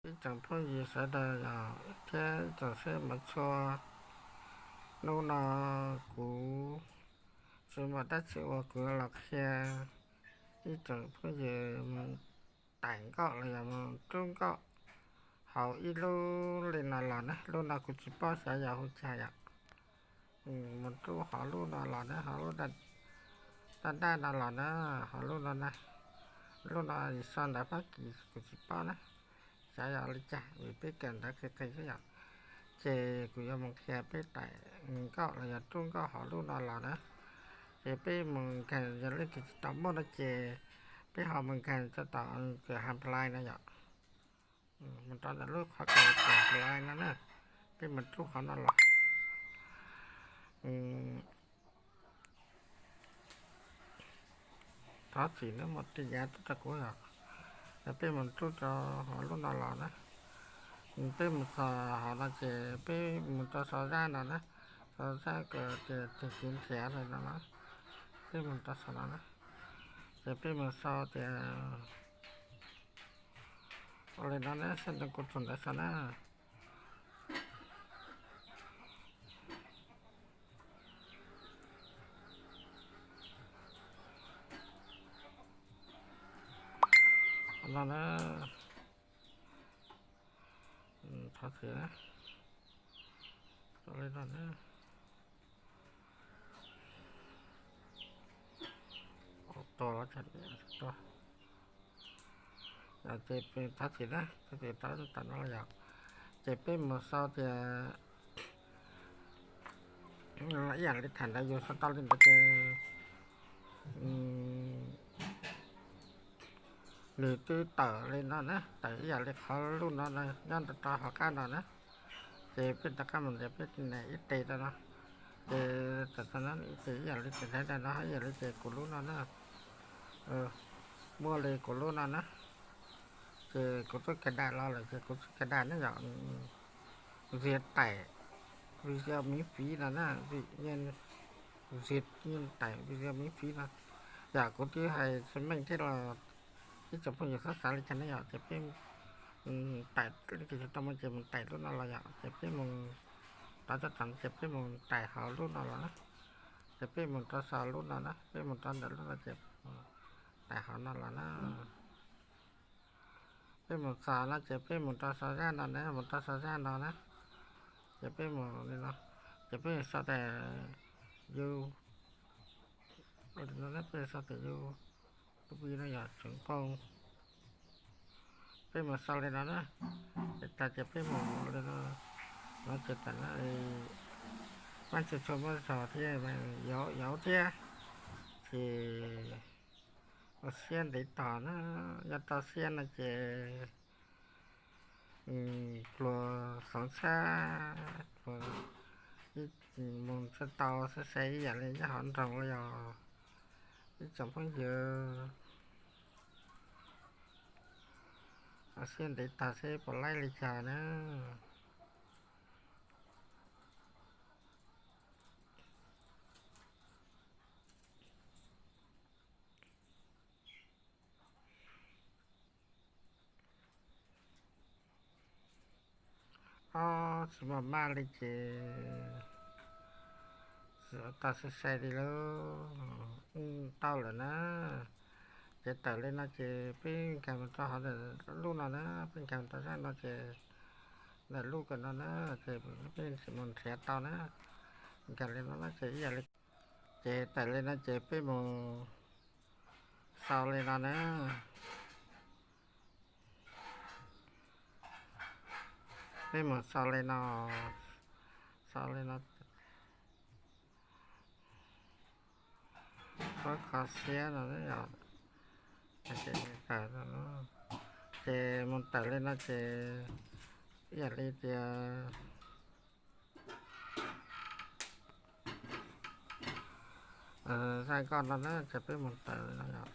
Ib tsoom phooj ywg sawv daws yog thiab ib tsoom saib mov txhua, hnub no kuv tsis muaj dab tsi ua kuv los qhia ib tsoom phooj ywg mus taim nkauj los yog mus rub nkauj hauv ib lub li no los na. Lub no kuv tsis paub xyov yog hu cas yom. Mus rub hauv lub no los na, hauv lub daj daj no los na, hauv lub no na. Lub no yog sau ntawv Fab Kis kuv tsis paub na, xyov yog li cas vim peb kawm ntawv qis qis xwb yom. Ces kuv yuav mus qhia peb taim nkauj los yog rub nkauj hauv lub no los na. Ces peb mus nkees, yog leej twg tsis tau muaj no ces peb ho mus nkees txog tom kawm Haplas no yom. Mus rau ntawm lub qhov kawm Haplas no na, peb mus rub hauv no los. Thov txim nawb, muaj tej yav tub rau kuv yom. Peb mus rub rau hauv lub no los na. Peb mus txog hauv no ces peb mus rau sau zaj no na, sau zaj tias tus txiv nrhiav li no na. Peb mus rau sau no na, ces peb mus sau tias ua li no na, saib ntoo kuv txog ntawd sau na. No na, thov txim na, li no na. Tua los, ces thov txim na, thov txim rau tam no yom. Ces peb mus sau tias ib yam li tham ntawd yus sau tau li ntawd ces nws twb tawm li no na, tawm ib yam li qhov lub no nyob rau hauv qab no na. Ces peb rov qab mus ntxias peb nias ib tes rau no, ces tam no ib tes ib yam li tes ntaiv no, ib yam li ces kuv lub no na. Muaj li kuv lub no na, ces kuv twb cài đặt los lawm ces kuv tsis cài đặt na yom. Ntxias taim video miễn phí no na, ntxias taim video miễn phí no. Yog kuv twb hais meej thiab los ib tsoom phooj ywg txhob xav li cas ne yom, ces peb taim leej twg tsis tau muaj ces mus taim lub no los yom, ces peb mus rov rau tod ces peb mus taim hauv lub no los na. Ces peb mus rau sau lub no na, peb mus rau ntawm lub no ces taim hauv no los na. Peb mus txog no ces peb mus rau sau zaj no na, mus rau sau zaj no na. Ces peb mus li no, ces peb sau tias yus, peb sau tias yus, peb yog tseem qoo. Peb mus sau li no na, ces tag ces peb mus li no, no ces tam no, pab tsis tshua muaj zog thiab, yauv yauv thiab, ces ua siab ntev tog na, yog tau siab no ces pluag xoov txhab, pluag ib mus txog tau xav xav ib yam li nyob hauv nroog los yog ib tsoom phooj ywg, ua siab ntev tog seb puas laib li cas na. Ob, tsis muaj maj li ces tsis ua tau sai sai li lauj. Tau lawm na. Ces tawm li no ces peb nkag mus rau hauv lub no na, peb nkag mus rau zaj no ces ntawm lub kawm no na, ces peb mus nrhiav tau na. Nkag li no na ces ib yam li, ces tawm li no ces peb mus sau li no na. Peb mus sau li no, sau li no, txhob kho siab no yom. Ces mus tawm li no ces ib yam li tias zaj nkauj no na ces peb mus tawm li no yom.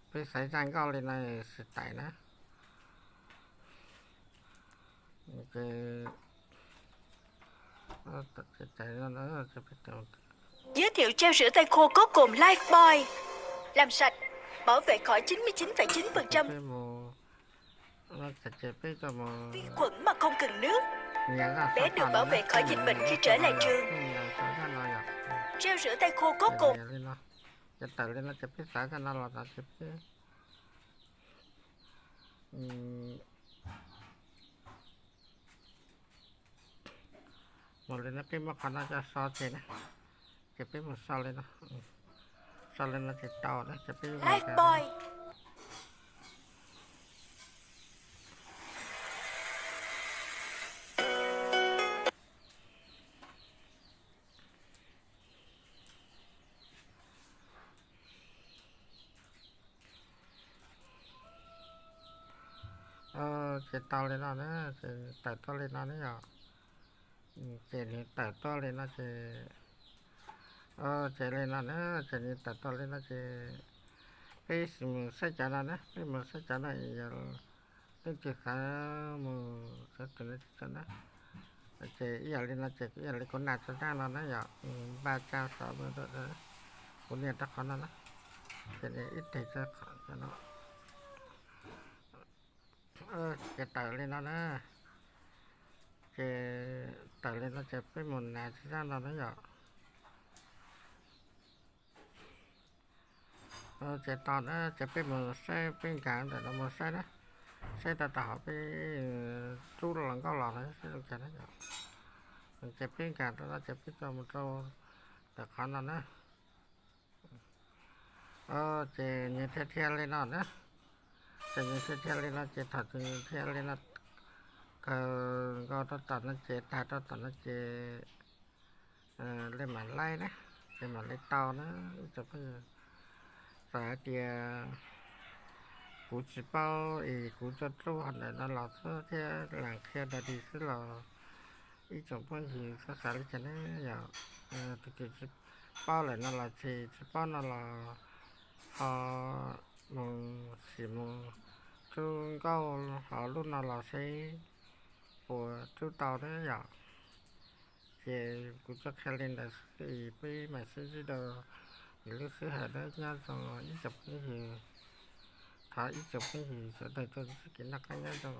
Peb xaiv zaj nkauj li no xwb tau na. Giới thiệu treo rửa tay khô có cồn Lifebuoy. Làm sạch, Bảo vệ khỏi chín mươi chín phẩy chín phần trăm. Peb mus, no ces peb coj mus, vi khuẩn mà không cần nước. Bé được bảo vệ khỏi dịch bệnh khi trở lại trường. Gel rửa tay khô có cồn. Ces tawm li no ces peb xav zaj no los no ces peb mus li no, peb muab qhov no coj so ces na, ces peb mus so li no, so li no ces tau na, ces peb mus. Ces tau li no na, ces tawm tuaj li no ne yom. Ces nws tawm tuaj li no ces, ces li no na, ces nws tawm tuaj li no ces peb sim mus saib cov no na, peb mus saib cov no yog leej twg xav mus, xav tus no tsis tau na. Ces ib yam li no ces ib yam li kuv nas tso zaj no na yom, npa tsa xov, kuv nias rau qhov no na, ces ib teg tso qhov no. Ces tawm li no na, ces tawm li no ces peb mus nas tso zaj no na yom. Ces tau na, ces peb mus saib, peb nkag ntawm no mus saib na, saib tau tom hauv peb rub los nkauj los no saib zoo cas na yom. Ces peb nkag rau no ces peb tso mus rau ntawm qhov no na. Ces nws dhia dhia li no na, ces nws dhia dhia li no ces thaum nws dhia li no kawg nkaus rau tom no ces tag rau tom no ces li mam laib na, ces mam li tau na. Ib tsoom phooj ywg, txawm hais tias kuv tsis paub es kuv tsuas rub qhov ntawm no los xwb thiab lam qhia dog dig xwb los ib tsoom phooj ywg txhob xav li cas na yom. Tus twg tsis paub lawm no los tsis, tsis paub no los ho mus sim mus rub nkauj hauv lub no los seb puas rub tau na yom. Ces kuv tsuas qhia li ntawd xwb es peb mam sib ntsib dua lwm lub sij hawm na. Nyob zoo ib tsoom phooj ywg, thov ib tsoom phooj ywg sawv daws tsuas sib kev noj qab nyob zoo.